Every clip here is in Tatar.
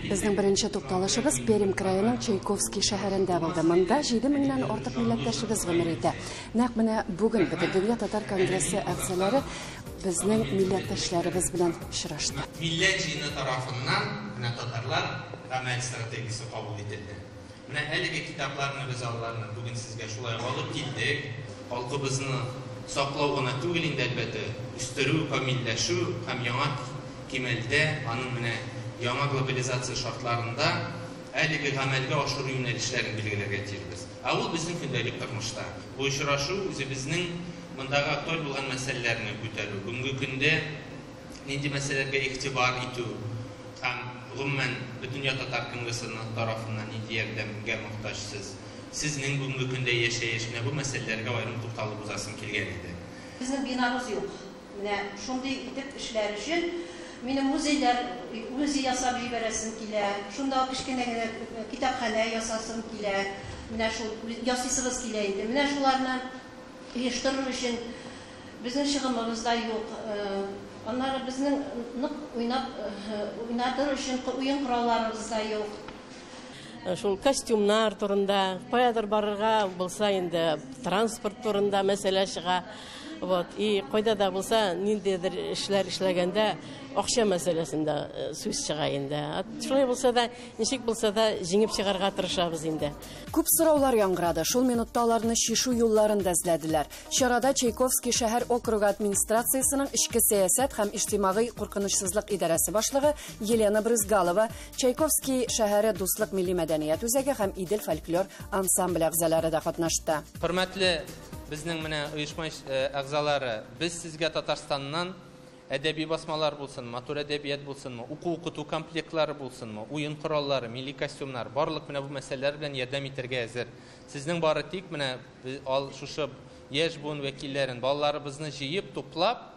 Безнең беренче тукталышыбыз Пермь краеның Чайковский шәһәрендә булды. Монда 7 меңнән артык милләттәшебез гомер итә. Нәкъ менә бүген Бөтендөнья татар конгрессы әгъзалары безнең милләттәшләребез белән очрашты. Милләт җыены тарафыннан менә татарлар гамәл стратегиясе кабул ителде. Менә әлеге китапларны без аларны бүген сезгә шулай алып килдек. Халкыбызны саклау гына түгел инде, әлбәттә, үстерү, камилләшү һәм яңа кимәлдә аның менә яңа глобализация шартларында әлеге гамәлгә ашыру юнәлешләрен билгеләргә тиешбез. Ә ул безнең көндәлек тормышта. Бу очрашу үзебезнең мондагы актуаль булган мәсьәләләрне күтәрү, бүгенге көндә нинди мәсьәләләргә игътибар итү һәм гомумән Бөтендөнья татар конгрессы тарафыннан нинди ярдәмгә мохтаҗсыз, сезнең бүгенге көндә яшәеш, менә бу мәсьәләләргә аерым тукталып узасым килгән иде. Безнең бинабыз юк. Менә шундый итеп эшләр өчен минем музейлар, музей ясап җибәрәсем килә. Шунда ук кечкенә генә китапханә ясасым килә. Менә шул ясыйсыбыз килә инде. Менә шуларны оештырыр өчен безнең чыгымыбыз да юк. Аннары безнең нык уйнап уйнатыр өчен уен коралларыбыз да юк. Шул костюмнар турында, каядыр барырга булса инде транспорт турында мәсьәлә чыга. Вот. И кайда да булса ниндидер эшләр эшләгәндә акча мәсьәләсендә сүз чыга инде. Шулай булса да, ничек булса да җиңеп чыгарга тырышабыз инде. Күп сораулар яңгырады. Шул минутта аларны чишү юлларын да эзләделәр. Чарада Чайковский шәһәр округы администрациясенең эчке сәясәт һәм иҗтимагый куркынычсызлык идарәсе башлыгы Елена Брызгалова, Чайковский шәһәре Дуслык милли мәдәният үзәге һәм Идел фольклор ансамбле әгъзалары да катнашты. Хөрмәтле безнең менә оешма әгъзалары, без сезгә Татарстаннан әдәби басмалар булсынмы, матур әдәбият булсынмы, уку-укыту комплектлары булсынмы, уен кораллары, милли костюмнар, барлык менә бу мәсьәләләр белән ярдәм итәргә әзер. Сезнең бары тик менә ал шушы яшь буын вәкилләрен, балаларыбызны җыеп, туплап,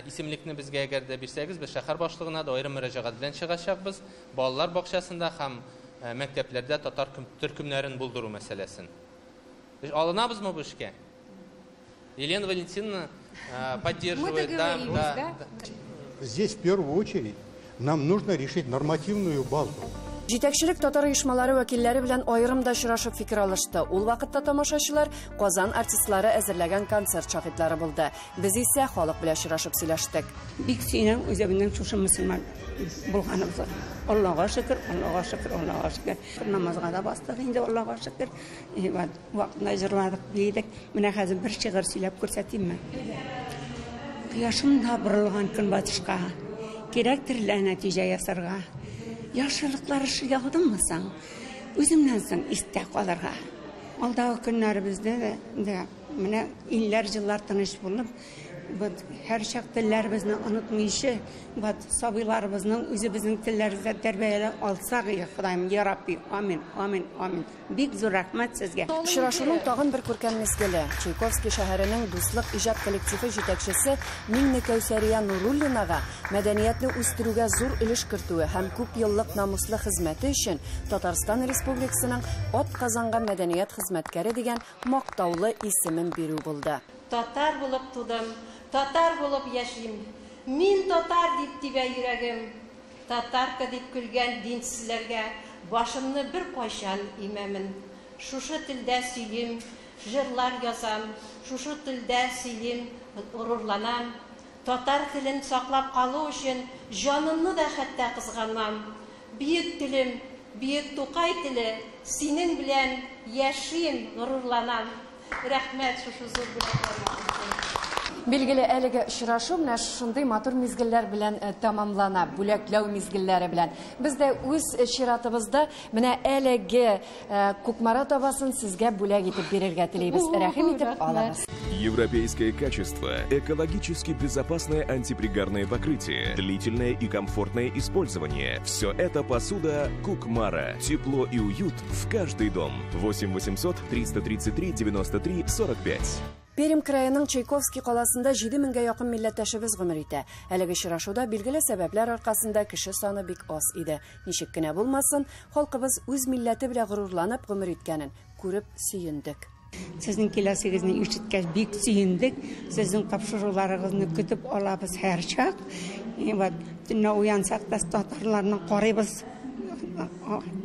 исемлекне безгә әгәр дә бирсәгез, без шәһәр башлыгына да аерым мөрәҗәгать белән чыгачакбыз. Балалар бакчасында һәм мәктәпләрдә татар төркемнәрен булдыру мәсьәләсен. Без алынабызмы бу эшкә? Елена Валентиновна поддерживает, Мы да, договорились, да, да? да. Здесь в первую очередь нам нужно решить нормативную базу. Җитәкчелек татар оешмалары вәкилләре белән аерым да очрашып фикер алышты. Ул вакытта тамашачылар Казан артистлары әзерләгән концерт шаһитлары булды. Без исә халык белән очрашып сөйләштек. Бик сөенәм үземнең шушы мөселман булганыбызга. Аллага шөкер, Аллага шөкер, Аллага шөкер. Намазга да бастык инде, Аллага шөкер. Вакытында җырладык, биедек. Менә хәзер бер шигырь сөйләп күрсәтимме? Кояшым да борылган көнбатышка. Кирәктер лә нәтиҗә ясарга. Яхшылыклар эшли алдыммы соң? Үземнән соң истә калырга. Алдагы көннәребездә дә менә илләр җыллар тыныч булып, вот һәр чак телләребезне онытмыйча, вот сабыйларыбызның үзебезнең телләребездә тәрбияләй алсак, и Ходаем, я Рабби, амин, амин, амин. Бик зур рәхмәт сезгә. Очрашуның тагын бер күркәм мизгеле. Чайковский шәһәренең Дуслык иҗат коллективы җитәкчесе Миңнекәүсәрия Нуруллинага мәдәниятне үстерүгә зур өлеш кертүе һәм күп еллык намуслы хезмәте өчен Татарстан Республикасының атказанган мәдәният хезмәткәре дигән мактаулы исемен бирү булды. Татар булып тудым, татар булып яшим. Мин татар дип тибә йөрәгем. Татарка дип көлгән динсезләргә башымны бер кайчан имәмен. Шушы телдә сөйлим, җырлар язам, шушы телдә сөйлим, горурланам. Татар телен саклап калу өчен җанымны да хәтта кызганмам. Бөек телем, бөек Тукай теле, синең белән яшим, горурланам. Рәхмәт шушы зур бүләкләргә. Билгеле, әлеге очрашу менә шушындый матур мизгелләр белән тәмамлана, бүләкләү мизгелләре белән. Без дә үз чиратыбызда менә әлеге Кукмара табасын сезгә бүләк итеп бирергә телибез. Рәхим итеп алыгыз. Европейское качество, экологически безопасное антипригарное покрытие, длительное и комфортное использование. Все это посуда Кукмара. Тепло и уют в каждый дом. 8 800 333 93 45. Пермь краеның Чайковский каласында җиде меңгә якын милләттәшебез гомер итә. Әлеге очрашуда билгеле сәбәпләр аркасында кеше саны бик аз иде. Ничек кенә булмасын, халкыбыз үз милләте белән горурланып гомер иткәнен күреп сөендек. Сезнең киләсегезне ишеткәч бик сөендек. Сезнең тапшыруларыгызны көтеп алабыз һәрчак. Вот төнлә уянсак та татарларны карыйбыз.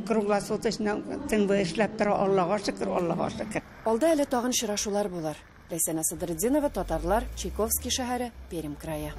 Круглосуточно ТНВ эшләп тора, Аллага шөкер, Аллага шөкер. Алда әле тагын очрашулар булыр. Ләйсәнә Садретдинова, Татарлар, Чайковский шәһәре, Пермь крае.